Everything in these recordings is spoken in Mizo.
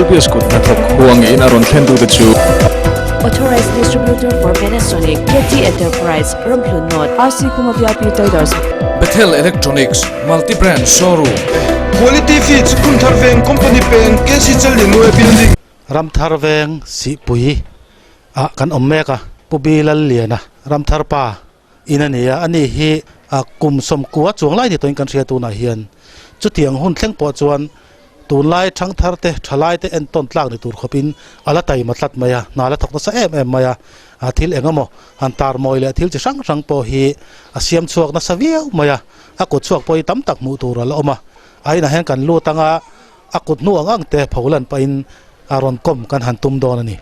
LPS kut hnathawk huangin a rawn thlen tute chu. Authorized Distributor for Panasonic, KT Enterprise, Ramhlun North, RC Khuma VIP Traders. Bethel Electronics, Multi Brand Showroom. Quality Feeds, Khumthar Veng, Company Peng, KC Challianue Building. Ramthar Veng Sihpui ah kan awm mek a, Pu Bi Lalliana, Ramthar pa, in a ni a, ani hi kum sawmkua chuang lai ni tawhin kan hria tunah hian. Chutiang hun thleng pawh chuan tunlai thangthar te, thalai te entawn tlak ni tur khawpin a la taima tlat mai a, hna la thawk nasa em em mai a, thil eng emaw han tar mawi leh thil chi hrang hrang pawh hi a siam chhuak nasa viau mai a, a kut chhuak pawh hi tam tak hmuh tur a la awm a, a inah hian kan lut anga a kut hnu ang ang te pholan pahin a rawn kawm kan han tum dawn a ni.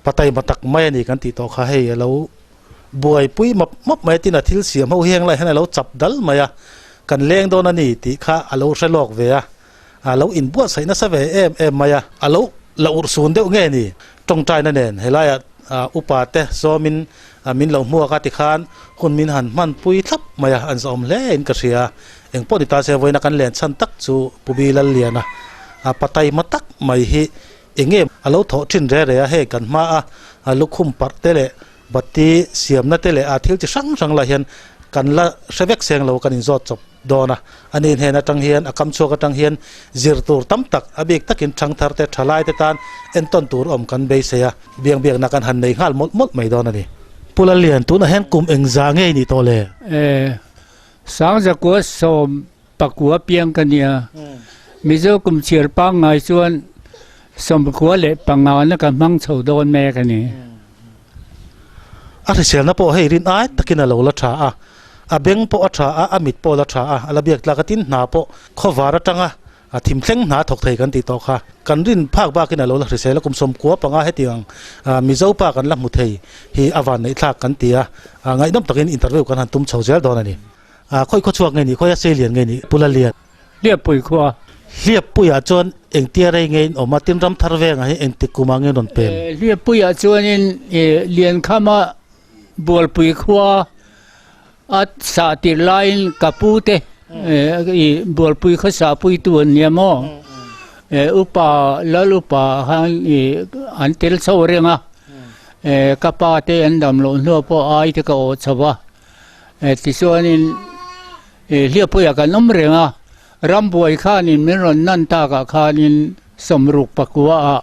Pataima tak mai a ni kan tih tawh kha hei a lo buaipui map map mai a tin a thil siam ho hi heng lai hian a lo chap dal mai a kan leng dawn a ni tih kha a lo hre lawk ve a. A lo inbuatsaih nasa ve em em mai a, a lo la urhsun deuh nge ni? Tawngtaina nen helaiah upa te sawmin min lo hmuak a tikhan hun min han hmanpui thlap mai a, an zawm hle in ka hria. Engpawh ni ta se vawiina kan len chhan tak chu Pu Bi Lalliana pataima tak mai hi eng nge a lo thawh thin re re a, hei kan hma a lukhum parh te leh bati siamna te leh a thil chi hrang hrang lah hian kan la hre vek seng lo kan inzawt chawp. dawn a, ani hnen atang hian a kam chhuak atang hian zir tur tam tak a bik takin thangthar te thalai te tan entawn tur awm kan beisei a, biang biakna kan han nei nghal mawlh mawlh mai dawn a ni. Pu Lallian, tunah hian kum engza nge i nih tawh le? E, Sangzakua sawm pakua piang ka nia. Mizo kum chhiar pangngai chuan sawmkua leh pangana ka hmang chho dawn mek a ni. A hriselna pawh hei rin ai takin a lo la tha a, a beng pawh a tha a, a mit pawh a la tha a, a la biak tlak a tin hna pawh khawvar atanga a thim thleng hna thawk thei kan tih tawh kha kan rin phak bakin a lo la hrisel a, kum sawmkua panga hetiang Mizo pa kan la hmu thei hi a van neih thlak kan ti a, ngaihnawm takin interview kan han tum chho zel dawn a ni. Khawi khaw chhuak nge nih, khawi a sei lian nge nih Pu Lalian? Hliappui khua. Hliappuiah chuan engtia rei nge in awm a, tin ramthar vengah hi engtik kumah nge rawn pem? Hliappuiah chuanin Liankhama Bualpui khua a sah tirh laiin ka pu te i Bualpui khaw sahpuitu an nia maw? Upa Lal upa khan i an tel chho reng a, ka pa te an dam loh hnuah pawh ai te ka awh chho va, tichuanin Hliappuiah kan awm reng a, rambuai khanin min rawn nan takah khanin sawmruk pakuaah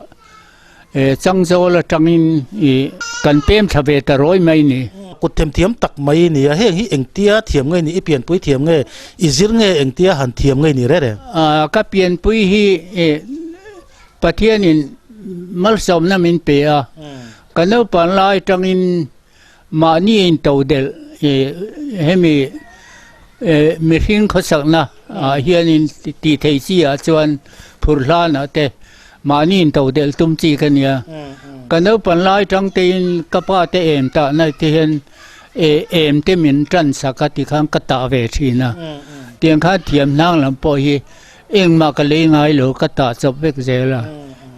Changzawl atangin kan pem thla ve ta rawi mai ni. Kut themthiam tak mai ni a, heng hi engtia thiam nge ni, i pianpui thiam nge, i zir nge engtia han thiam nge ni rere? Ka pianpui hi Pathianin malsawmna min pe a, ka naupan lai atangin Mahni intodelh hemi mihring khawsakna ah hianin tih theih chi ah chuan phurhlanah te Mahni in to delh tum chi ka nia. Ka naupan lai tang tein ka pa te em tahna te hian e em te min tan sak a ti khan ka tah ve thin a. Tiang khan thiam hnang lam pawh hi engmah ka lei ngai lo ka tah chawp vek zel a.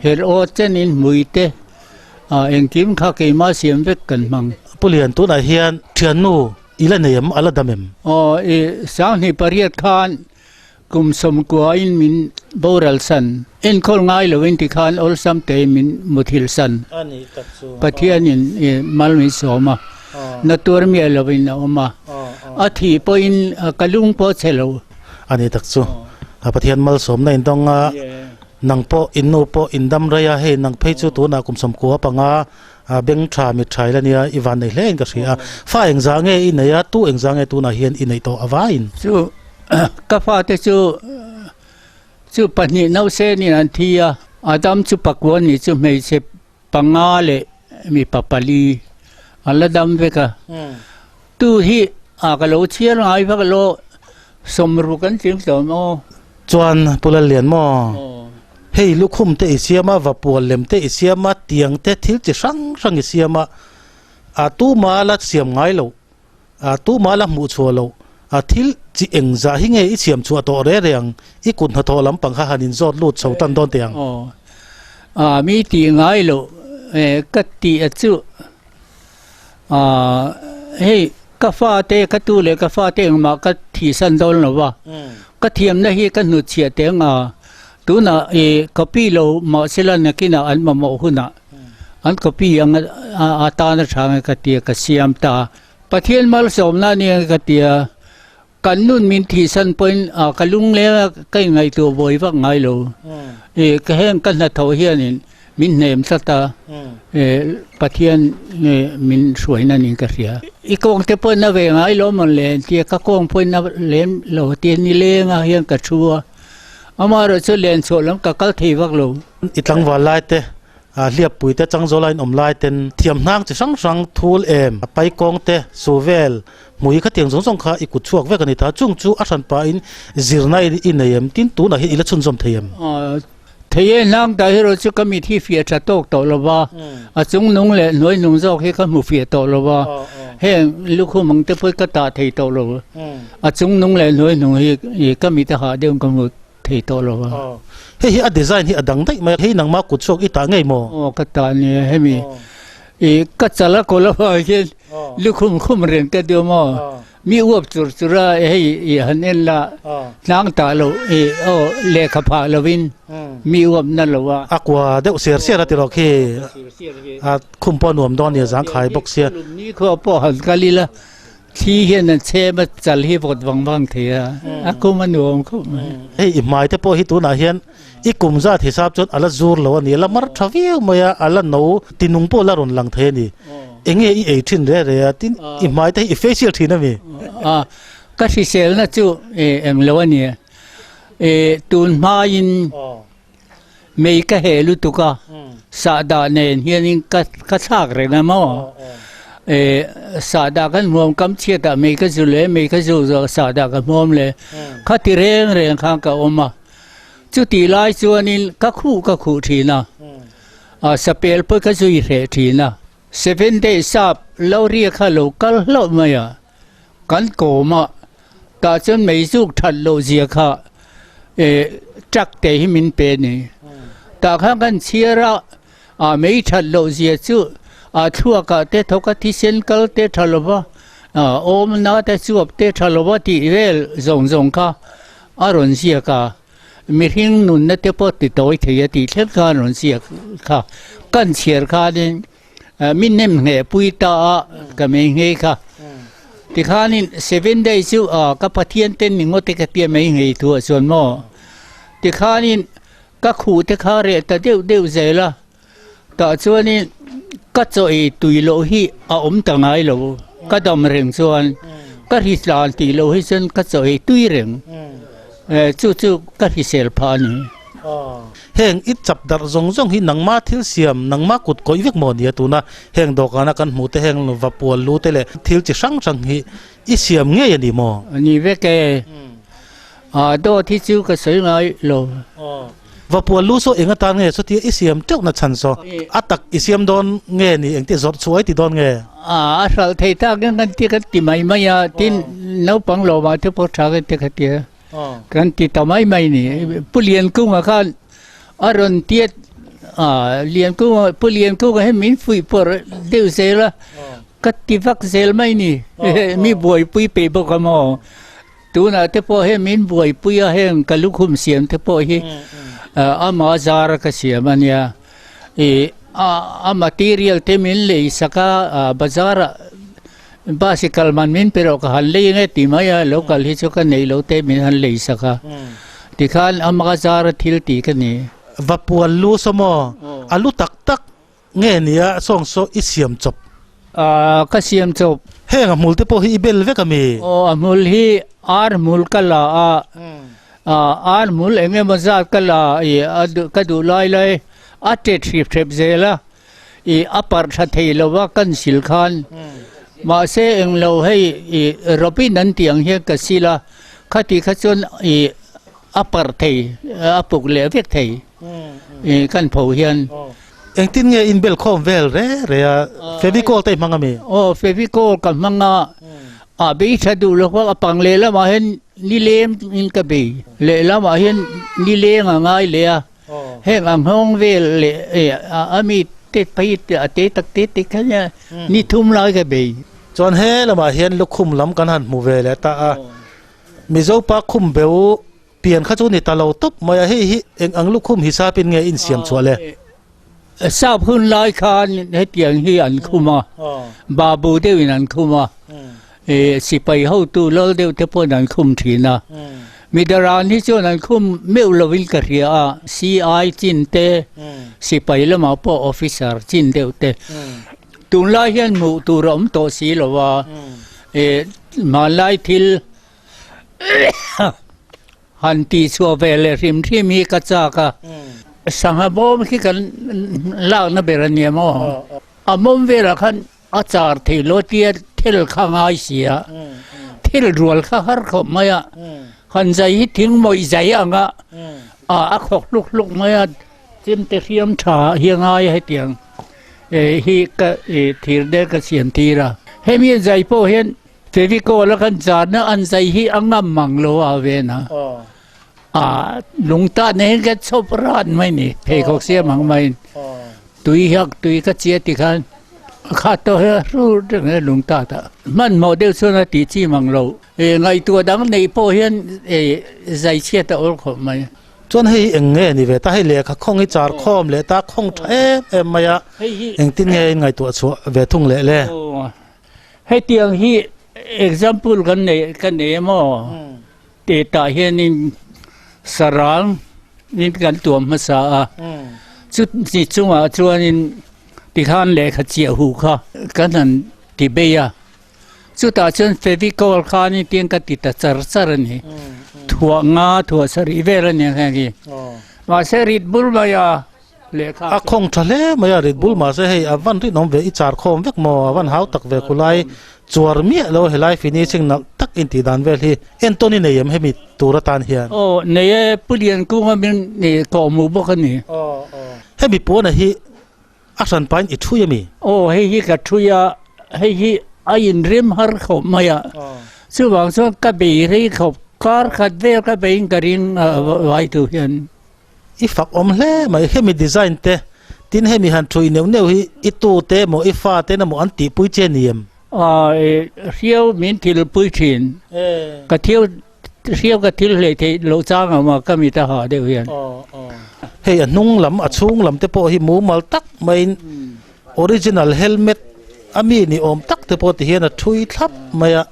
Her aw chen in hmui te ah engkim kha keimah siam vek kan hmang. Pu Lian tunah hian thiannu i la nei em a la dam em? Aw i 2008 khan Kum 90 in min boral san. Enkawl ngai lo in tikhan awlsam te min muthilh san. Pathian in mal min sawm a, na tuar miah lo in a awm a, a thih pawh in ka lung pawh chhe lo. A ni tak chu Pathian malsawmna in dawng a, nang pawh in nu pawh in dam rei a, hei nang phei chu tunah kum 95 beng tha mit tha ila nia i van nei hle in ka hria a, fa engzah nge i nei a, tu engzah nge tunah hian i neih tawh avaiin? Chu ka fate chu chu pahnih nause nen an thi a, Adam chu pakua nih chu hmeichhe panga leh mipa pali an la dam vek a, tu hi a ka lo chhiar ngai vak lo 60 an tling tawh maw? Chuan Pu Lallian maw? Hei lukhum te i siam a, vapual lem te i siam a, tiang te thil chi hrang hrang i siam a, a tuma la siam ngai lo, a tuma la hmuh chhuah lo, a thil chi eng zah hi nge i siam chhuah tawh re re ang, i kut hnathawh lampang kha han inzawt lut chho tan dawn teh ang. Aw, a mi tih ngai lo ka tih a chu a hei ka fate ka tu leh ka fate engmah ka thihsan dawn lo va, ka thiamna hi ka hnutchhiah teh ang a. Tunah i copy lo mahsela nakinah an mamawh hunah an copy ang a tan a tha nge ka tia ka siam ta. Pathian malsawmna a nia ka tia kan nun min thihsan pawhin ka lungleng a ka inngaihtuah buai vak ngai lo. I ka heng ka hnathawh hianin min hnem tlat a, Pathian min hruaina niin ka hria. I kawng te pawhin a ve ngai lo mawn le tia ka kawng pawhin a lem lo tia nilengah hian ka thu a. Amaherawh chu len chhuah lam ka kal thei vak lo. I tlangval lai te, hliappui te, changzawl a inawm lai ten thiam hnang chi hrang hrang thul em, a paikawng te, suvel, hmui kha tiang zawng zawng kha i kut chhuak vek a ni ta. Chung chu a hran pahin zirna i nei em? Tin, tunah hian i la chhunzawm thei em? Thei e, hnang dah erawh chu ka mit hi fiah tha tawk tawh lo va, a chung nung leh hnuai nung zawk hi ka hmu fiah tawh lo va, heng lukhum ang te pawh hi ka tah thei tawh lo. A chung nung leh hnuai nung hi ka mit a hah deuh in ka hmu thei tawh lo va. Hei hi a design hi a dang daih mai a, hei nangmah kut chhuak i tah ngei maw? Aw ka tah nia, hemi i ka chal a kawl avang hian lukhum khum reng ka duh maw? Mi uap chur chur a hei i han en la tlang tah lo i aw lehkha phah lovin mi uap na lo a. A kua deuh ser ser a tiraw khi a khum pawh a nuam dawn nia zangkhai bawk sia. Ni khua pawh han kal ila thli hian an chhem a chal hi vawt vang vang thei a, a kum a nuam khawp mai. Hei i hmai te pawh hi tunah hian i kum zat hisap chuan a la zur lo a ni, a la mar tha viau mai a, a la no tinung pawh la rawn lang thei a ni. Enge i ei thin re re a, tin i hmai te hi i facial thin a mi? A, ka hriselna chu eng lo a ni. E, tun hmain mei ka heh lutuk a, sahdah nen hianin ka ka thlak reng a maw? E, sahdah kan hmuam kam chhiatah mei ka zu leh, mei ka zu zawh sahdah ka hmuam leh, khati reng reng khan ka awm a. Chutih lai chuanin ka khuh ka khuh thin a, a sapel pawh ka zui hreh thin a. Seven day sap lo ria kha lo kal hlauh mai a, kan kawm a, tah chuan mei zuk that loh zia kha eh truck te hi min pe a ni. Tah khan kan chhiar a, a mei that loh zia chu a thluakah te thawk a thisen kal te tha lo va, awmna te chuap te tha lo va tih vel zawng zawng kha a rawn ziak a. Mihring nunna te pawh ti tawi thei a tih thleng khan rawn ziak kha. Kan chhiar khanin mi nem hneh pui ta a ka mei nghei kha. Tikhanin seven day chu ka Pathian ten ni ngawt e ka tia mei nghei thu ah chuan maw. Tikhanin ka khuh te kha reh ta deuh deuh zel a. Tah chuanin ka chaw ei tui loh hi a awm ta ngai lo, ka dam reng chuan ka hritlan tih loh hi chuan ka chaw ei tui reng, chu chu ka hrisel phah a ni. Heng i chap darh zawng zawng hi nangma thil siam, nangma kut kawih vek maw nia tuna heng dawhkana kan hmuh te heng vapual lu te leh thil chi hrang hrang hi i siam ngei a ni maw? A ni vek e, dawt hi chu ka sawi ngai lo. Vapual lu saw eng atan nge chutia i siam teuh na chhan saw a tak i siam dawn nge ni engti zawrh chhuai ti dawn nge? A hralh thei tak in kan ti kan ti mai mai a, tin naupang lawmah te pawh tha kan ti kha tia kan ti ta mai mai ni. Pu Liankunga khan a rawn tiat a, Liankunga Pu Liankunga hi min fuih pawrh deuh zel a, ka ti vak zel mai ni. Mi buaipui peih bawk a maw? Tunah te pawh hei min buaipui a, heng ka lukhum siam te pawh hi ama zar a ka siam a nia. Ih a material te min lei sak a, bazar ah bicycle man min pe rawh ka han lei ang e ti mai a, lo kal hi chu ka neih loh te min han lei sak a. Tikhan ama zar a thil tih ka ni. Vapual lu saw maw? A lu tak tak Nge nia sawng saw i siam chawp? Aaa ka siam chawp. Heng a hmul te pawh hi i bel vek a mi? Aw a hmul hi ar hmul ka la a, aa ar hmul eng emaw zat ka la i a ka duh lai lai a tet hrip hrep zel a, i a parh tha thei lo va kan sil khan. Mahse eng lo hei i rawpin an tih ang hian ka sil a, khati kha chuan i a parh thei a puk leh vek thei. I kan pho hian. Engtin nge in bel khawm vel re re a? Fevicol te i hmang a mi? Aw Fevicol ka hmang a, a bei tha duh lo a pang leh lamah hian nileng in ka bei lehlamah hian nileng a ngai leh a, heng a nghawng vel leh a mi te phei a te tak te te kha nia ni thum lai ka bei. Chuan he lamah hian lukhum lam kan han hmu ve leh ta a, Mizopa khum beu Pian kha chu ni ta lo tawp mai a, hei hi eng ang lukhum hisapin nge insiam chhuah le? Sap hun lai khan hetiang hi an khum a, babu deuhin an khum a, sipai hotu lal deuh te pawhin an khum thin a. Midaran hi chuan an khum meuh lovin ka hria a, CI chin te, sipai lamah pawh officer chin deuh te. Tunlai hian hmuh tur a awm tawh si lo a, hmanlai thil Han tih chhuah ve leh hrim hrim hi ka chak a, sangha bawm khi kan lakna ber a nia maw? A mawm velah khan a char thei lo tia thel kha ngai si a, thel rual kha har khawp mai a, han zai hi thing mawih zai ang a, a khawk hluk hluk mai a, chemte hriam tha hi a ngai a hetiang hi ka thir der ka siam tir a, hemi a zai pawh hian Fevicol a kan zan a an zai hi a ngam mang lo a ven a. A lungta ne hin kan chhawp ran mai ni pheikhawk siam ang mai in tui hiak tui ka chia ti khan kha to he hru reng he lungta ta hmanhmawh deuh chuan a tih chi mang lo e ngaihtuah dang neih pawh hian e zai chhiat a awl khawp mai. Chuan hei eng nge ni ve ta hei lehkha khawng hi char khawm leh ta khawng tha em em mai a engtin nge in ngaihtuah chhuah ve thung leh le. Hetiang hi example kan nei ka nei em aw? Tih tah hianin sarang in kan tuam hmasa a, chuti chungah chuanin tikhan lehkha chiah huh kha kan han ti bei a, chutah chuan fevicol khanin tiang ka ti ta char char a ni, thuah nga thuah sarih vel a ni ang heng hi, mahse rit bur mai a. A khawng tha hle mai a, rit bul mahse hei a van rinawm ve i char khawm vek maw, a van hau tak ve khulai chuar miah lo helai finishing nalh tak in tih dan vel hi entawn i nei em hemi tur atan hian? Aw nei e, Pu Liankunga min kawhhmuh bawk a ni. Hemi puana hi a hran pain i thui a mi? Aw hei hi ka thui a, hei hi a inrem har khawp mai a, chuvang chuan ka bei rei khawp, kar khat vel ka beiin ka ring vai tur hian. I fak awm hle mai, hemi design te, tin hemi han thui neuh neuh hi i tu te emaw i fa ten emaw an tihpui che ni em? Aii hriau min thilpui thin, ka thil hriau ka thil hleih theih loh chang ang a ka mit a ha deuh hian. Hei a hnung lam a chhung lam te pawh hi mumal tak maiin original helmet a mi ni awm tak te pawh ti hian a thui thlap mai a.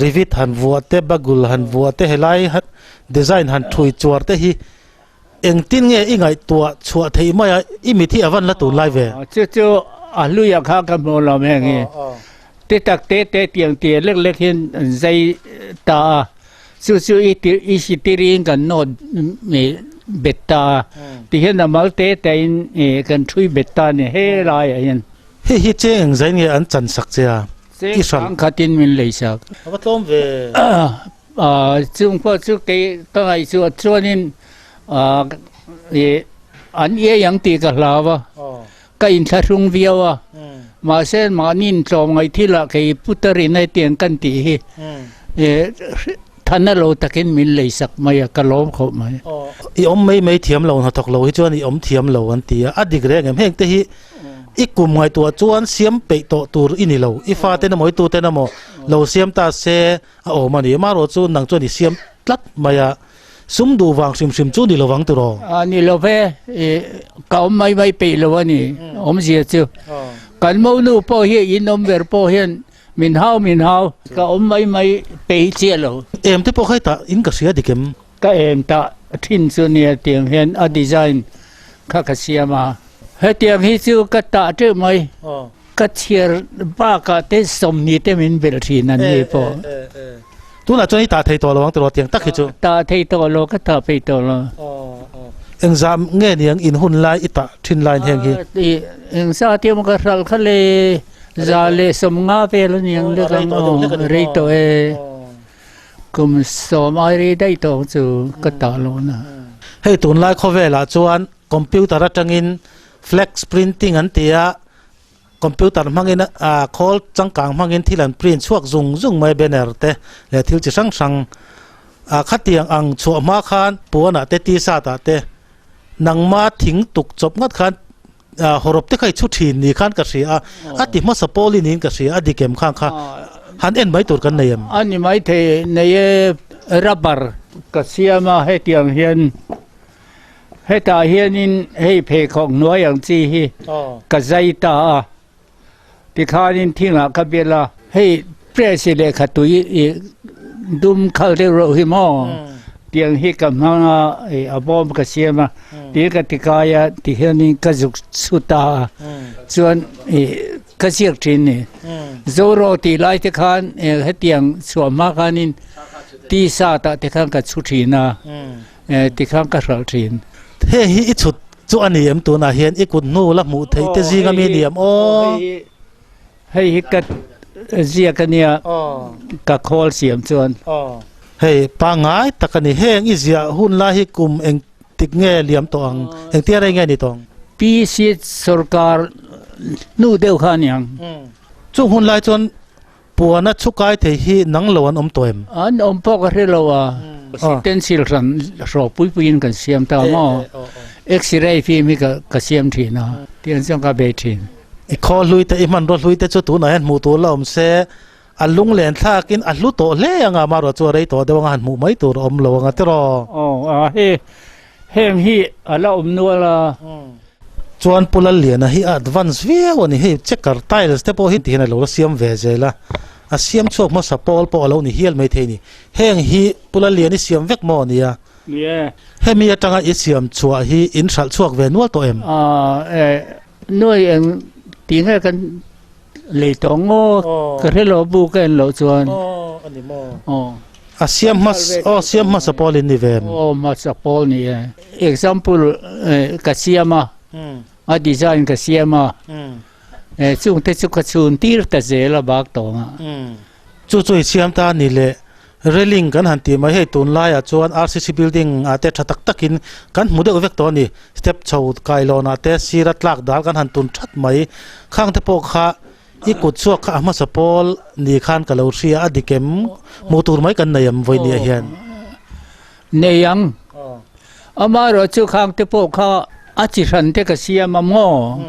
Rivet han vuah te, bagul han vuah te, helai design han thui chuar te hi engtin nge i ngaihtuah chhuah theih mai a, i mit hi a van la tun lai ve? Chu chu a hluiah kha ka hmu lo heng hi. Ti tak te te tiang tia lek lek hian an zai ta a, chu chu i tir i si tirin kan nawt bet ta a, tihian a mal te te in kan thui bet ta a ni helaiah hian. Hei hi cheng eng zai nge an chan sak che a? I hrang khatin min lei sak. A va tlawm ve. Chung pawh chu kei ka ngaih chu chuanin I an iai ang tih ka hlau a, ka inthlahrung viau a, mahse mahni intlawm ngaih thilah kei Putarin hetiang kan tih hi thana lo takin min leisak mai a, ka lawm khawp mai. I awm mai mai thiam lo hnathawk lo hi chuan i awm thiam lo an ti a, a dik reng em? Heng te hi i kum ngaihtuah chuan siam peih tawh tur i ni lo, i faten emaw i tuten emaw lo siam ta se a awm a ni, amaherawhchu nang chuan i siam tlat mai a. Sum duh vang hrim hrim chu ni lo vang tiraw? A ni lo ve, i ka awm mai mai peih lo a ni, awmzia chu. Kan monu pawh hi in awm ber pawh hian min hau min hau, ka awm mai mai peih chiah lo. Em te pawh kha hetah in ka hria dik em? Ka em tah thin chu nia tiang hian a design kha ka siam a, hetiang hi chu ka tah teuh mai, ka chhiar bakah te 20 te min belh thin an ni pawh. Tunah chuan i tah thei tawh lo ang tiraw tiang tak hi chu. Tah thei tawh lo, ka tah peih tawh lo. Engzah nge niang in hun lai i tah thin lain heng hi? Engzah te emaw ka hralh kha le 150 vel a niang lek ang aw, rei tawh e. Kum sawm ai rei daih tawh ang chu ka tah lo na. Hei tunlai khawvelah chuan computer atangin flex printing an ti a, Computer hmangin ah khawl changkang hmangin thil an print chhuak zung zung mai banner te leh thil chi hrang hrang ah khatiang ang chhuah hma khan puanah te t-shirt ah te nangma thing tuk chawp ngat khan ah hawrawp te kha i chhu thin ni khan ka hria a a ti hmasa pawl i niin ka hria a dik em khang kha han en mai tur kan nei em? A ni maithei nei e rubber ka siam a hetiang hian Hetah hianin hei pheikhawk hnuai ang chi hi ka zai ta a, tikhanin thingah ka bel a, hei press lehkha tui i dum khal deuh reuh hi maw tiang hi ka hmang a, a bawm ka siam a, tiin ka ti kai a, tihianin ka zuk chhut a, chuan i ka ziak thin ni. Zoro tih lai te khan hetiang chhuah hma khanin t-shirt ah te khan ka chhu thin a. Tikhan ka hralh thin. Hei hi i chhut chu a ni em tunah hian i kut hnu la hmuh theih te zing ami ni em aw. Hei hi ka ziak a nia ka khawl siam chuan. Hei pangngai tak a ni heng i ziah hun lai hi kum eng tik nge liam tawh ang engtia rei nge ni tawh ang. PC sorkar hnu deuh kha a ni ang. Chung hun lai chuan Puana chhukai thei hi nang lo an awm tawh em? An awm pawh ka hre lo a, stencil hran hrawk pui puiin kan siam ta maw? X-ray film hi ka siam thin a, tiang chuan ka bei thin. I khaw hlui te, i hmanraw hlui te chu tunah hian hmuh tur la awm se, a lunglen thlakin a hlu tawh hle ang a, amaherawh chu a rei tawh deuh anga han hmuh mai tur a awm lo ang a tiraw? Aw, a hei Heng hi a la awm nual a. Chuan Pu Lalliana hi a advance viau a ni. Hei checker tiles te pawh hi tihian a lo la siam ve zel a. A siam chhuak hmasa pawl pawh a lo ni hial maithei a ni. Heng hi Pu Lallian i siam vek maw a nia? Ni e. Hemi atanga i siam chhuah hi in hralh chhuak ve nual tawh em? E, nuai eng tih nge kan lei tawh ngaw ka hre lo bu ka en loh chuan. Aw a ni maw? Aw. A siam hmas aw siam hmasa pawl in ni ve em? Aw hmasa pawl ni e. Example ka siam a, a design ka siam a, chung te chu ka chhun tir ta zel a bak tawng a. Chu chu i siam ta a ni le. Railing kan han tih mai hei tunlaiah chuan RCC building ah te tha tak takin kan hmu deuh vek tawh a ni. Step chho kailawnah te sira tlak dal kan han tun that mai. Khang te pawh kha i kut chhuak kha a hmasa pawl ni khan ka lo hria a dik em? Hmuh tur mai kan nei em vawi nia hian? Nei ang. Amaherawh chu khang te pawh kha a chi hran te ka siam a maw?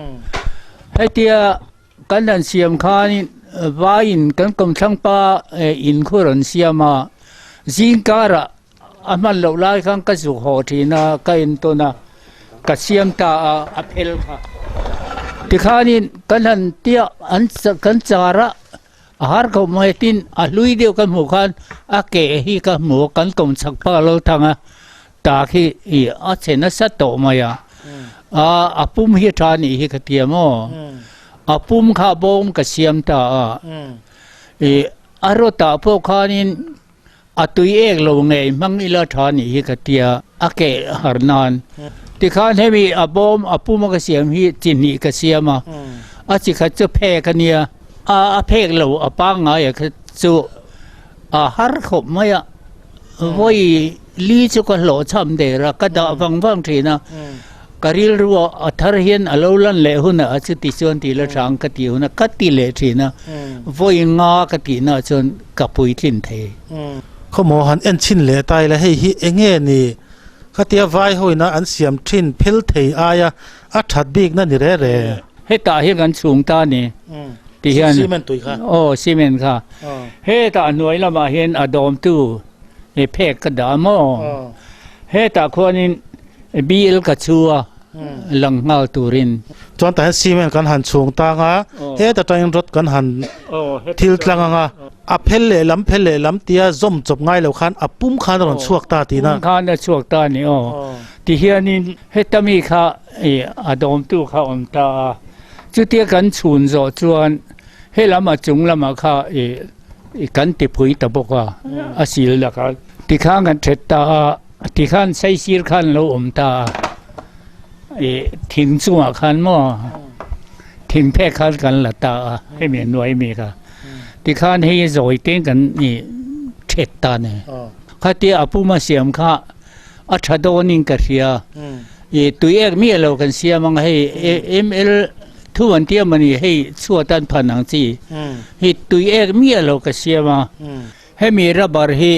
Hetia Kan han siam khanin vaiin kan kawmthlangpa in khu rawn siam a, zingkarah a hman loh lai khan ka zuk haw thin a, ka entawn a, ka siam ta a, a phel kha. Tikhanin kan han tia an kan char a, a har khawp mai tin a hlui deuh ka hmuh khan a ke hi ka hmu a, kan kawmchhak pa lo thang a, ta khi i a che nasa tawh mai a, a a pum hi a tha nih hi ka ti a maw, a pum kha bawm ka siam ta a, i a rawtah pawh khanin a tui ek lo ngei hmang ila tha nih hi ka ti a, a keh har nan tikhan hemi a bawm a pum a ka siam hi chi hnih ka siam a, a chi khat chu phek a nia, a a phek lo a pangngai a kha chu a har khawp mai a, vawi. li chu ka hlawhchham der a, ka dah vang vang thin a, ka rilru a thar hian a lo lan leh hunah a chuti chuan tih la hrang ka tih hunah ka ti leh thin a, vawi nga ka tihnaah chuan ka puitlin thei. Khawmaw han en chhin leh ta ila hei hi eng nge ni? Khatia vai hoina an siam thin phel thei aia a that bikna ni re re. Hetah hian kan chhung ta ni ti hian. Cement tui kha. Aw cement kha. Hetah hnuai lamah hian a dawmtu phek ka dah maw? Hetah khuanin BL ka chhu a lang nghal turin. Chuan tah hian cement kan han chhung tang a, heta tangin rod kan han thil tlang ang a, a phel leh lam phel leh lam tia zawm chawp ngai lo khan a pum khan a rawn chhuak ta tihna. Pum khan a chhuak ta a ni aw. Tihianin heta mi kha a dawmtu kha a awm ta a, chutia kan chhun zawh chuan helam a chung lamah kha kan tipui ta bawk a, a sil laka tikhan kan that ta a, tikhan saisir khan lo awm ta a, thing chungah khan maw thing phek khan kan la ta a, hemi a nuai mi kha tikhan hei zawi te kan that ta a ni. Khatia a puma siam kha a tha dawnin ka hria. I tui ek miah lo kan siam ang hei ML thu an tia mawni hei chhuat an phan ang chi hi tui ek miah lo ka siam a. Hemi rubber hi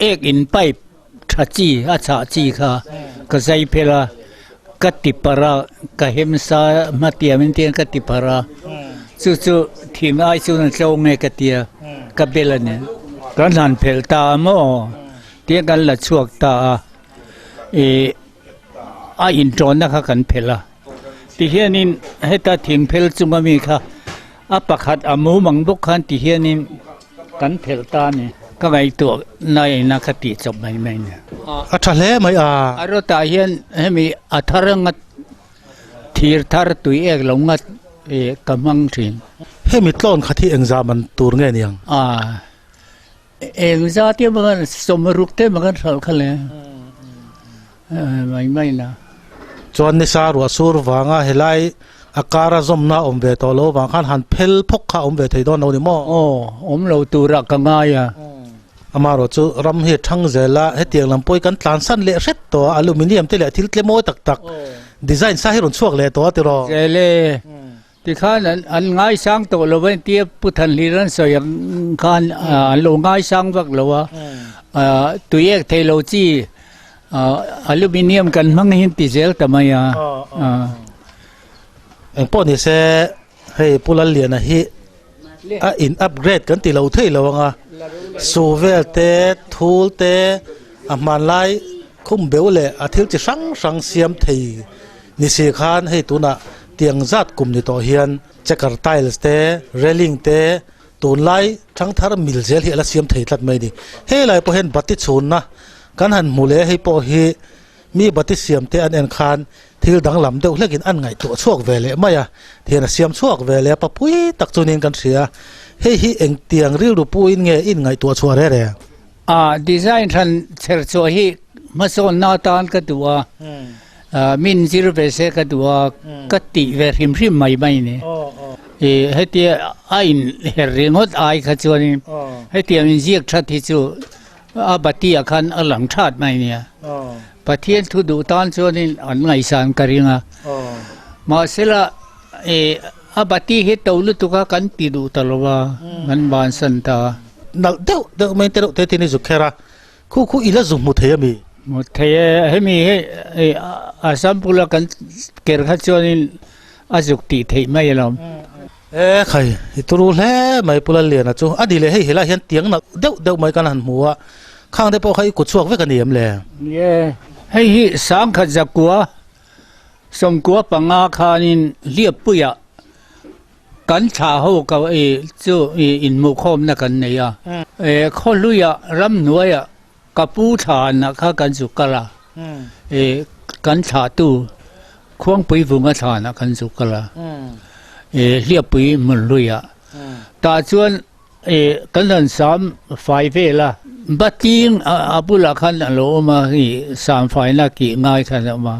ek in pipe tha chi a chhah chi kha ka zai phel a ka ti parh a ka hem sa hmatiam in tiang ka ti parh a chu chu thing ai chuan a tlo nge ka tia ka bel a ni. Kan han phelh ta a maw? Tia kan la chhuak ta a, ih a inṭawnna kha kan phelh a. Tihianin heta thing phel chunga mi kha a pakhat a mumang bawk khan tihianin kan phelh ta a ni. Ka ngaihtuah na ina ka tih chawp mai mai a ni. A tha hle mai a. A rawtah hian hemi a thar ngat thir thar tui ek lo ngat ih ka hmang thin. Hemi tlawn khat hi engzah man tur nge niang? A. Eng za te maw kan sawmruk te maw kan hralh kha le mai mai na. Chuan nisa ruah sur vanga helai a kar a zawmna awm ve tawh lo vang khan han phel phawk kha awm ve thei dawn lo ni maw? Aw, awm lo turah ka ngai a. Amaherawh chu ram hi thang zel a, hetiang lam pawh hi kan tlansan leh hret tawh a, aluminium te leh thil tle mawi tak tak design sa hi rawn chhuak leh tawh a tiraw? Zel e. Tikhan an ngaisang tawh lo a tia Pu Thanhlir an sawi ang khan an lo ngaisang vak lo a, tui ek thei lo chi aluminium kan hmang hi an ti zel ta mai a. Eng pawh ni se hei Pu Lalliana hi a in upgrade kan ti lo thei lo ang a, su vel te, thul te, a hmanlai khum beu leh a thil chi hrang hrang siam thei Ni si khan hei tunah tiang zat kum ni tawh hian checker tiles te, railing te tunlai thangthar mil zel hi a la siam thei tlat mai a ni. Helai pawh hian bati chhunna kan han hmu leh hei pawh hi mi bati siam te an en khan thil danglam deuh hlekin an ngaihtuah chhuak ve leh mai a, thian a siam chhuak ve leh a papui tak chunin kan hria. Hei hi engtiang rilru puin nge in ngaihtuah chhuah re re? A design hran chher chhuah hi hmasawnna atan ka duh a. Min zir ve se ka duh a, ka tih ve hrim hrim mai mai ni. Ih hetia a in her ringawt ai kha chuanin hetiang in ziak that hi chu a bati ah khan a lang that mai nia. Pathian thu duh tan chuanin an ngaihsan ka ring a. Mahsela ih a bati hi to lutuk a kan ti duh ta lo va, kan bansan ta. Nalh deuh deuh mai te reuh te tin i zuk kher a. Khu khu i la zu hmu thei a mi? Hmu thei e, hemi hi Assam bula kan ker kha chuanin a zuk tih theih mai alawm. E khai, i turu hle mai Pu Lalliana chu. A ni leh hei helaiah hian tiang nalh deuh deuh mai kan han hmu a, khang te pawh kha i kut chhuak vek a ni em le? Ni e, hei hi sangkhat zakua sawmkua panga khanin hliappuiah Kan thlah ho ka i chu i inhmuhkhawmna kan nei a. E khawhluiah ramhnuaiah ka pu thlanah kha kan zuk kal a. E kan thlahtu Khuangpui vunga thlanah kan zuk kal a. E Hliappui hmunhluiah. Tah chuan e kan han sam fai vel a. Batling a bulah khan a lo awm a, i sam faina kih ngai khan a awm a.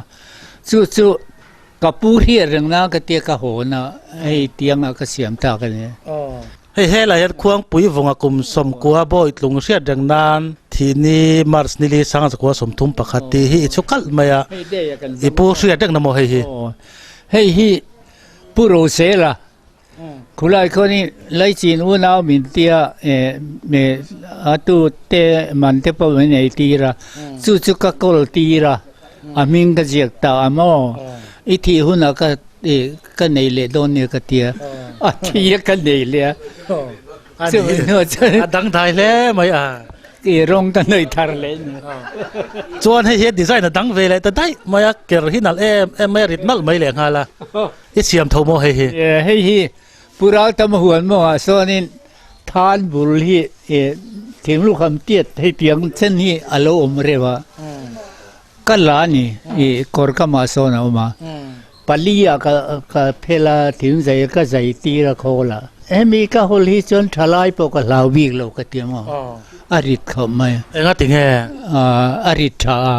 Chu chu. Ka pu hriat reng na ka tia ka haw na hei tianga ka siam tak a ni. Hei helai hian Khuangpui vawnga kum sawmkua bawi tlung hriat reng nan. thih ni March ni li sanga zakua 31 tih hi i chhu kalh mai a, i pu hriat reng na maw hei hi? Hei hi Pu Rosela Khulai khuanin Laichin unau min tia a tu te man te pawh min ei tir a, chu chu ka kawl tir a, a hming ka ziak ta a maw, i thih hunah ka ka nei leh dawn nia ka tia, a thi a ka nei leh a, chu hnuah chuan a dangdai hle mai a. I rawng ka nei thar leh ni. Chuan hei hian design a dang ve leh ta daih mai a, ker hi nalh em em mai a, rit nalh mai leh nghal a. I siam tho maw hei hi? Hei hi Pu Raltama huan mawngah sawnin than bul hi thinglukham tiat hei piang chen hi a lo awm reuh a, ka la a ni i kawr kamah sawn a awm a, pali ah ka phel a thingzai ka zai tir a khawl a, hemi ka hawl hi chuan thalai pawh ka hlau bik lo ka ti maw. A rit khawp mai. Enga ti nge? A rit tha a.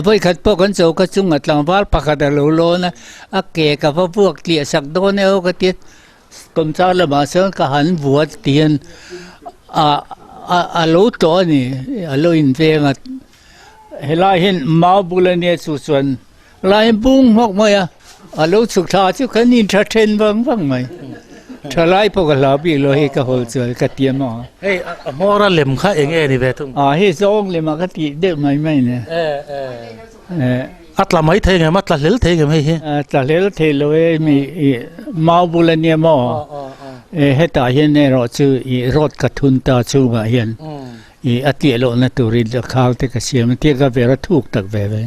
Vawikhat pawh kan choka chungah tlangval pakhat a lo lawn a, a ke ka va vuak tliah sak dawn e aw ka ti a, kawmchar lamah chuan ka han vuat ti hian a lo tawh a ni, a lo inveng a. Helai hian mau bul a nia chu chuan Lai bung hmawk mai a, a lo chhuk thla chu kan intha then vang vang mai. Tha lai pawh ka hlau bik lo hei ka hawl chuan ka ti a maw. Hei a hmawr a lem kha eng nge ni ve thung? A hei zawng lem ah ka tih deuh mai mai ni. A tla mai thei ngem a tla hlel thei ngem hei hi? A tla hlel thei lo e mi i mau bul a nia maw? Hetah hian erawh chu i road ka thun ta chhungah hian I a tih lohna turin a khau te ka siam a, tia ka ver a thuk tak ve ve.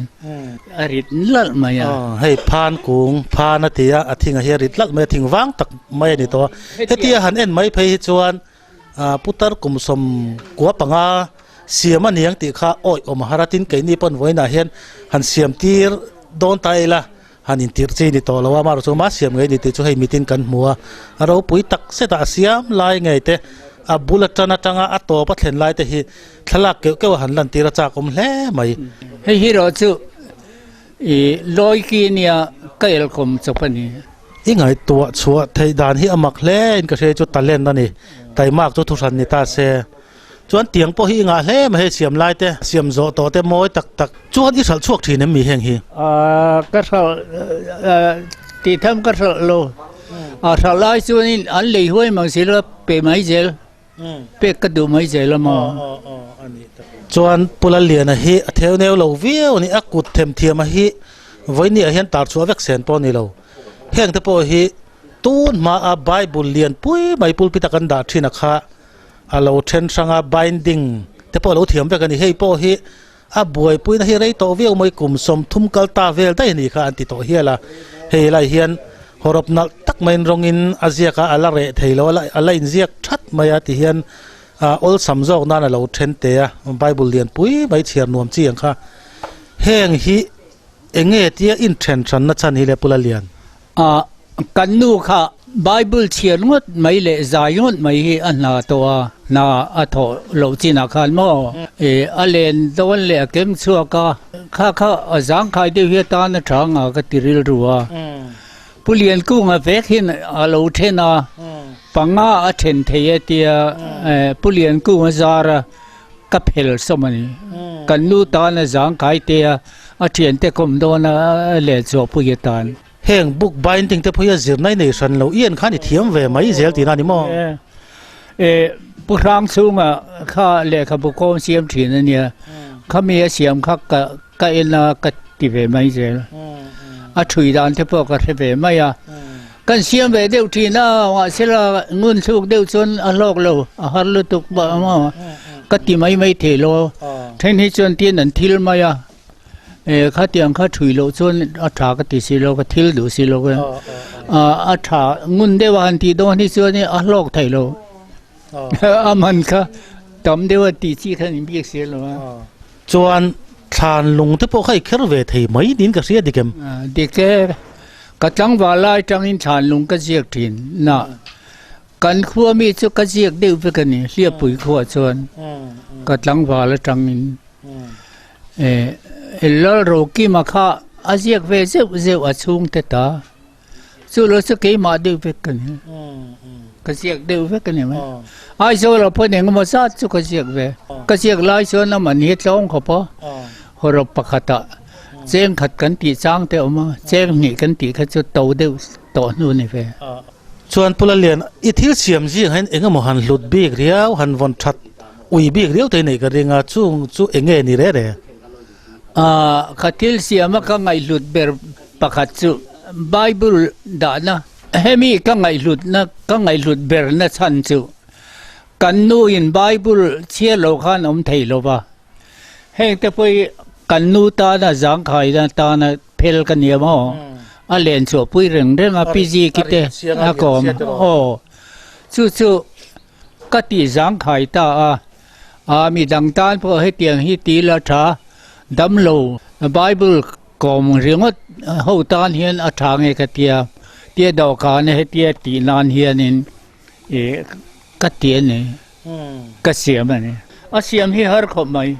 A rit lalh mai a. Hei phan kung, phan a ti a, a thing a hi a rit lalh mai a, thing vang tak mai a ni tawh a. Hetia han en mai phei hi chuan putar kum 95 siam a niang tih kha awih awm a har a, tin keini pawn vawiinah hian han siam tir dawn ta ila han intirh chi ni tawh lo a, amaherawhchu chu ma siam ngei ni tih chu hei mitin kan hmu a, a ropui tak zet a, a siam lai ngei te, a bul atan atanga a tawp a thlen lai te hi thlalak keuh keuh a han lantir a chak awm hle mai. Hei hi erawh chu i lawi ki nia ka elkawm chawp a ni. I ngaihtuah chhuah theih dan hi a mak hle in ka hria chu talent a ni, taimak chu thuhran ni ta se. Chuan tiang pawh hi i ngah hle mai hei siam lai te, siam zawh tawh te mawi tak tak chuan i hralh chhuak thin em mi heng hi? Ka hralh tih tham ka hralh lo, a hralh lai chuanin an lei huai mang si lo pe mai zel, pek ka duh mai zel a maw? Chuan Pu Lalliana hi a theu neu lo viau a ni, a kut themthiam a hi vawinia hian tar chhuah vek sen pawh a ni lo, heng te pawh hi tun hmaa Bible lian pui mai pulpit a kan dah thin a kha A lo then hrang a, binding te pawh a lo thiam vek a ni. Hei pawh hi a buaipuina hi rei tawh viau mai, kum 30 kal ta vel daih a ni kha an ti tawh hial a. Hei lai hian hawrawp nalh tak maiin rawngin a ziak a, a la reh thei lo a, a la inziak that mai a ti hian awlsam zawk nan a lo then teh a, Bible lianpui mai chhiar nuam chi ang kha. Heng hi eng nge tia inthen hranna chhan hi le Pu Lalian? A, kan nu kha Bible chhiar ngawt mai leh zai ngawt mai hi a hna tawh a, hna a thawh loh chinah khan maw e a len dawn leh a kem chhuak a, kha kha a zangkhai deuh hi atan a tha nga ka ti rilru a. Pu Liankunga vek hian a lo then a, panga a then thei e tia Pu Liankunga zar a ka phel sawm a ni. Kan nu tan a zangkhai te a, a thiante kawm dawn a len chhuahpui atan. Heng book binding te pawh hi a zirna i nei hran lo, i en khan i thiam ve mai zel tihna a ni maw? E, Pu Hrang chhunga kha lehkhabu kawng siam thin a nia, khami a siam kha ka ka en a ka ti ve mai zel. A thui dan te pawh ka hre ve mai a. Kan siam ve deuh thin a, mahsela ngun thluk deuh chuan a hlawk lo, a har lutuk pah maw? Ka ti mai mai thei lo. Then hi chuan tin an thil mai a. E khatiang kha thui loh chuan a tha ka ti si lo, ka thil duh si lo e. A tha ngun deuh a han tih dawn hi chuan a hlawk thei lo. A man kha tam deuh a tih chi kha ni bik si lo a. Chuan thlan lung te pawh kha i kher ve thei mai niin ka hria dik em? Dik e, ka tlangval lai tangin thlan lung ka ziak thin na. Kan khua mi chu ka ziak deuh vek a ni, Hliappui khua chuan ka tlangval atangin. E Lalrokima kha a ziak ve zeuh zeuh a chhungte ta, chu lo chu keimah deuh vek ka ni. Ka ziak deuh vek a ni mai. Aizawl ah pawh engemaw zat chu ka ziak ve. Ka ziak lai chuan a man hi tlawng khawp a, hawrawp pakhatah cheng khat kan tih chang te a awm a, cheng hnih kan tih kha chu to deuh tawh hnu a ni ve. Chuan Pu Lalian, i thil siam zing hian engemaw han hlut bik riau, han vawn that ui bik riau te nei ka ring a, chung chu eng nge ni re re? Ka thil siama ka ngaihhlut ber pakhat chu Bible dahna Hemi ka ngaihhlutna ka ngaihhlut berna chhan chu kan nuin Bible chhiar lo khan awm thei lo va, heng te pawh hi kan nu tana zangkhaina tana phel ka nia maw, a len chhuah pui reng reng a pi ziki te a kawm aw chu chu ka tih zangkhai ta a, aa mi dang tan pawh hetiang hi ti la tha damlo Bible Kawm ringawt ho tan hian a tha nge ka tia, tia dawhkan hetia tih nan hianin ih ka ti a ni, ka siam a ni. A siam hi har khawp mai.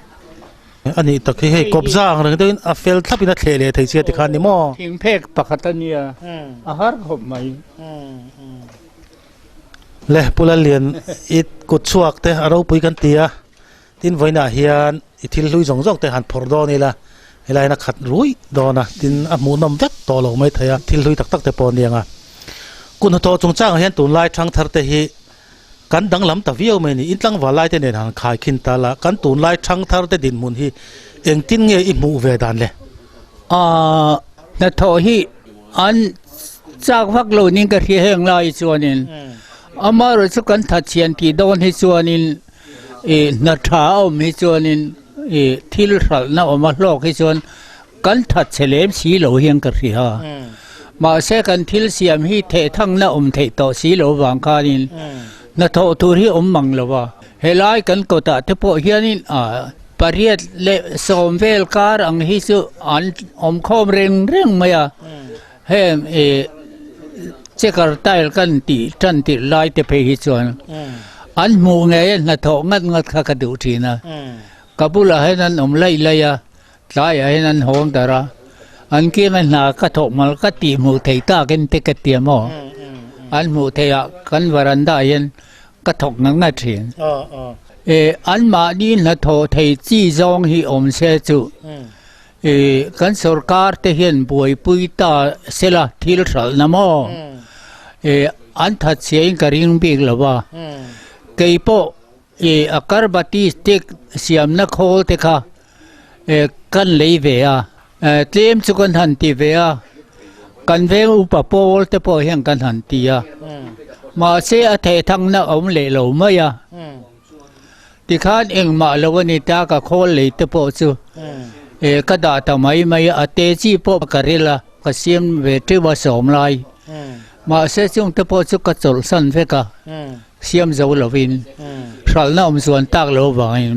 A nih tak hi hei kawpza ang reng deuhin a fel thlapin a thleh leh thei sia tikhan ni maw? Thingphek pakhat a nia, a har khawp mai. Le Pu Lallian i kut chhuak te a ropui kan ti a. Tin vawiinah hian i thil hlui zawng zawng te han phawrh dawn ila, helai hian a khat ruih dawn a, tin a hmuhnawm vek tawh lo mai thei a, thil hlui tak tak te pawh a ni ang a. Kun hnathawh chungchangah hian tunlai thangthar te hi kan danglam ta viau mai a ni. In tlangval lai te nen han khaikhin ta la, kan tunlai thangthar te dinhmun hi engtin nge i hmuh ve dan le? Aaa hnathawh hi an chak vak lo ning ka hria heng lai chuanin amaherawh chu kan thatchhian tih dawn hi chuanin Ih hna tha a awm hi chuanin ih thil hralhna awm a hlawk hi chuan kan that chhe lem si lo hian ka hria a. Mahse kan thil siam hi thehthangna awm theih tawh si lo vang khanin hnathawh tur hi awm mang lo va. Helai kan kawtah te pawh hianin ah pariat leh sawm vel kar ang hi chu an awm khawm reng reng mai a. Heng ih checker tile kan tih tan tirh lai te phei hi chuan an hmuh ngei a hnathawh ngat ngat kha ka duh thin a. Ka bulah hian an awm laih laih a, tlaiah hian an hawng darh a, an kianga hna ka thawk mal ka tih hmuh theih takin te ka ti a maw? An hmuh theih ah kan varanda ah hian ka thawk ngat ngat thin. Ih anmahni hnathawh thei chi zawng hi awm se chu I kan sorkar te hian buaipui ta sela thil hralhna maw? I an that chhia in ka ring bik lo va. Kei pawh i akarbati stick siamna khawl te kha i kan lei ve a, tlem chu kan han ti ve a, kan veng upa pawl te pawh hian kan han ti a, mahse a thehthangna a awm leh lo mai a. Tikhan engmah lo a ni ta, ka khawl lei te pawh chu eh ka dah ta mai mai a, a te chi pawh ka ril a, ka siam ve teuh a sawm lai. Mahse chung te pawh chu ka chawlhsan vek a, siam zo lovin hralhna awm chuan tak lo vangin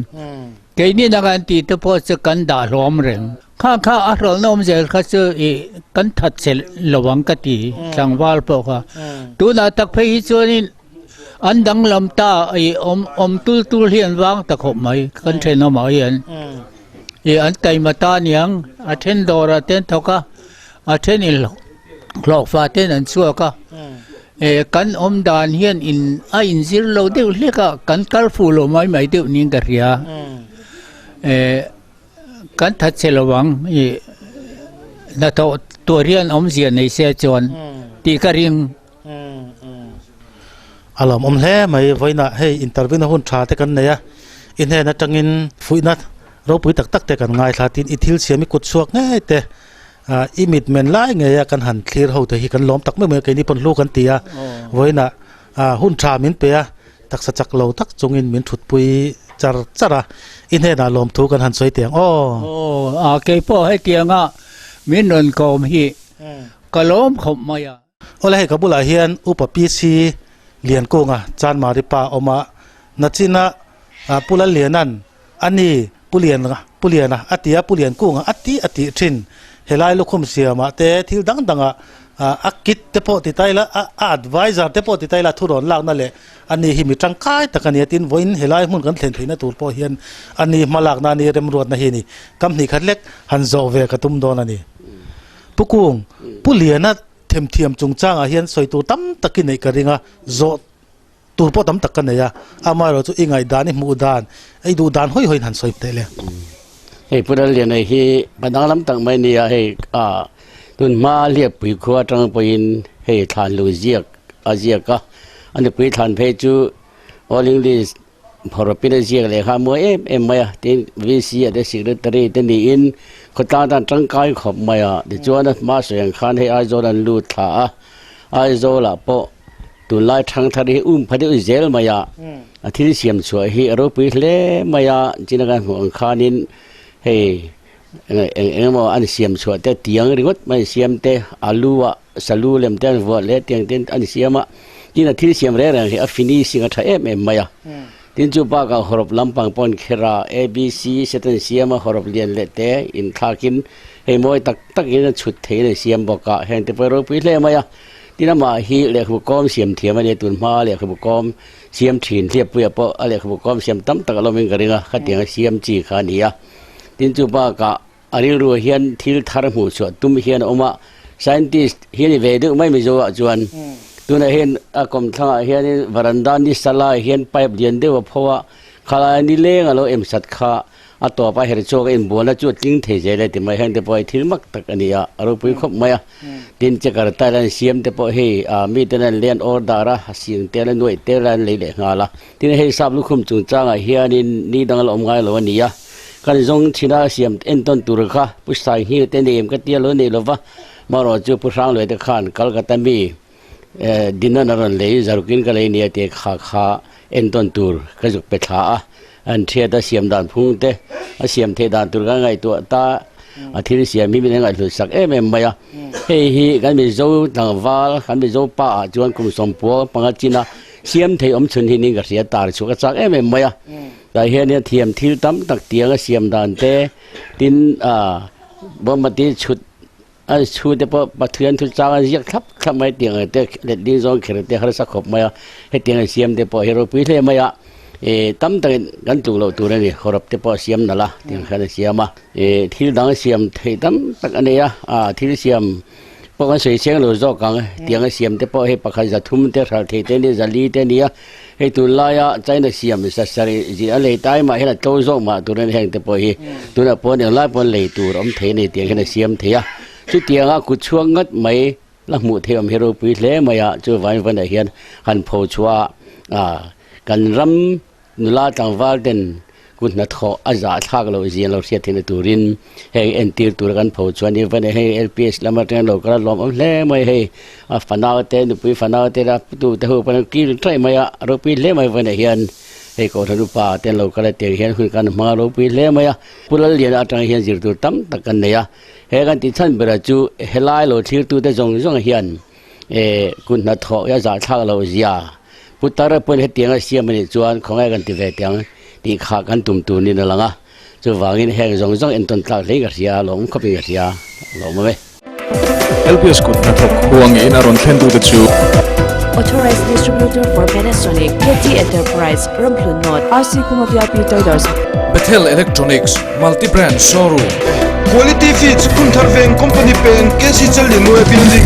keini nang an tih te pawh chu kan dah hlawm reng. Kha kha a hralhna awm zel kha chu ih kan that che lo ang ka ti tlangval pawh kha. Tunah tak phei hi chuanin An danglam ta i awm awm tul tul hi an vang ta khawp mai kan thenawmah hian i an taima ta aniang a then dawrah te an thawk a a then in hlawhfa ten an chhuak a eh kan awm dan hian in a inzir lo deuh hlek a kan kal fuh lo mai mai deuh niin ka hria eh kan that che lo ang i hnathawh tur hian awmzia nei se chuan tih ka ring. A lawmawm hle mai vawiinah hei interview na hun tha te kan nei a i hnen atangin fuihna ropui tak tak te kan ngaithla tin i thil siam i kut chhuak ngei te ah i mit men lai ngei a kan han thlir ho te hi kan lawm tak mai mai a keini pawn hlu kan ti a vawiinah ah hun tha min pe a taksa chak lo tak chungin min thutpui char char a i hnenah lawmthu kan han sawi teh ang aw. Aw a keipawh hetianga min rawn kawm hi ka lawm khawp mai a. Awle hei ka bulah hian Upa PC Liankunga Chanmari pa a awm a, nachina Pu Lalliana'n a ni Pu Lian Pu Liana a ti a, Pu Liankunga a ti a tih thin. Helai lukhum siamah te thil dang dangah a kit te pawh ti ta ila, a advisor te pawh ti ta ila thurawn lakna leh a ni hi mi tangkai tak a ni a, tin vawiin helai hmun kan thlen theihna tur pawh hian a ni hmalakna a ni remruatna hi a ni. Kam hnih khat lek han zawh ve ka tum dawn a ni. Pu Kung, Pu Liana themthiam chungchangah hian sawi tur tam tak i neih ka ring a, zawh tur pawh tam tak ka nei a, amaherawhchu i ngaihdan, i hmuh dan, i duh dan hawi hawiin han sawi teh le. Hei Pu Lalliana hi pa danglam tak mai nia hei ah tun hma Hliappui khua atang pawhin hei thlan lu ziak a ziak a, a nupui thlan phei chu All English phawrhawpin a ziak leh kha a mawi em em mai a, tin VC ah te Secretary te niin khawtlang tan tangkai khawp mai a, tichuan a hma sawi ang khan hei Aizawl an lut thla a, Aizawl ah pawh tunlai thangthar hi um pha deuh zel mai a, a thil siam chhuah hi a ropui hle mai a, china kan hmuh ang khanin hei eng eng emaw an siam chhuah te tiang ringawt mai an siam te alu ah salu lem te an vuah leh tiang te an siam a, tin a thil siam reng reng hi a finishing a tha em em mai a, tin chu bakah hawrawp lampang pawh an kher a, ABC set an siam a hawrawp lian leh te inthlakin hei mawi tak takin a chhut theihin an siam bawk a, heng te pawh a ropui hle mai a. Tin amah hi lehkhabu kawm siam thiam a nia, tun hma lehkhabu kawm siam thin Hliappuia pawh a lehkhabu kawm siam tam tak a lawmin ka ring a, khatiang a siam chi kha a ni a. Tin chu bakah a rilruah hian thil thar hmuh chhuah tum hian a awm a, scientist hi a ni ve deuh mai Mizo ah chuan. Tunah hian a kawmthlangah hianin varanda ni salai hian pipe lian deuh a pho a, khalai nileng a lo em sat kha A tawp a her chhuak a inbualna chu a tling thei zel e ti mai heng te pawh hi thil mak tak a ni a, a ropui khawp mai a. Tin, checker tile an siam te pawh hei mi ten an len order a, a sing tel a nuaih tel a an lei leh nghal a. Tin, hei sap lukhum chungchangah hianin ni dang a la awm ngai lo a ni a. Kan zawng chhina siam entawn tur kha Pu Sainghil te nei em ka tia lo nei lova, marawh chu Pu Hrangluai te khan Calcutta mi Dinan a rawn lei zarukin ka lei nia tih kha kha entawn tur ka zuk pe thla a, an thiat a siam dan phung te a siam theih dan tur ka ngaihtuah ta a thil siam hi min ngaihhlut sak em em mai a, hei hi kan Mizo tlangval kan Mizo pa ah chuan kum sawmpua panga chin a siam thei awm chhun hi ning ka hria tar chhuak a chak em em mai a, tah hian thiam thil tam tak tiang a siam dan te tin ah bawmati chhut A chhu te pawh Pathian thu chang a ziak thlap thlap mai tiang ang te letling zawng kher te harsa khawp mai a, hetiang an siam te pawh hi ropui hle mai a, ih tam takin kan tluk loh tur a ni, hawrawp te pawh a siam nalh a tiang khan a siam a, ih thil dang siam theih tam tak a nei a, ah thil siam pawh kan sawi cheng lo zawk ang, tiang a siam te pawh hei pakhat za thum te hralh theih te a ni, za li te a ni a, hei tunlaia China siam sa sarih zin a lei tai mah hian a tlo zawk mah tur a ni heng te pawh hi tunah pawh englai pawn lei tur a awm thei a ni tiang hian a siam thei a chutianga kut chhuak ngat mai la hmuh theih awm hi ropui hle mai a chuvain vawnah hian han pho chhuah a kan ram nula tlangval ten Kut hnathawh a zahthlak loh zia lo hriat theihna turin heng entir tura kan pho chuan i van hei LPS lam atanga lo kal a lawm awm hle mai hei a fanau te nupui fanau te la putu te ho pawn an kil thaih mai a ropui hle mai vawiinah hian hei kohhran upa te an lo kal a tiang hian hun kan hmang a ropui hle mai a Pu Lalliana atang hian zir tur tam tak kan nei a he kan tih chhan berah chu helai lo thlirtu te zawng zawng hian Eh, kut hnathawh hi a zahthlak loh zia. Putar pawhin hetiang a siam a nih chuan khawngaih kan ti ve teh ang tih kha kan tum tur niin a lang a. Chuvangin heng zawng zawng entawn tlak hlein ka hria, lawmawm khawpin ka hria, lawmawm e. LPS kut hnathawk huangin a rawn thlen tute chu. Authorized Distributor for Panasonic, KT Enterprise, Ramhlun North, RC Kuma VIP Traders. Bethel Electronics, Multi Brand Showroom. Quality Feeds, Phunthar Veng Company Peng, KC Challianue Building.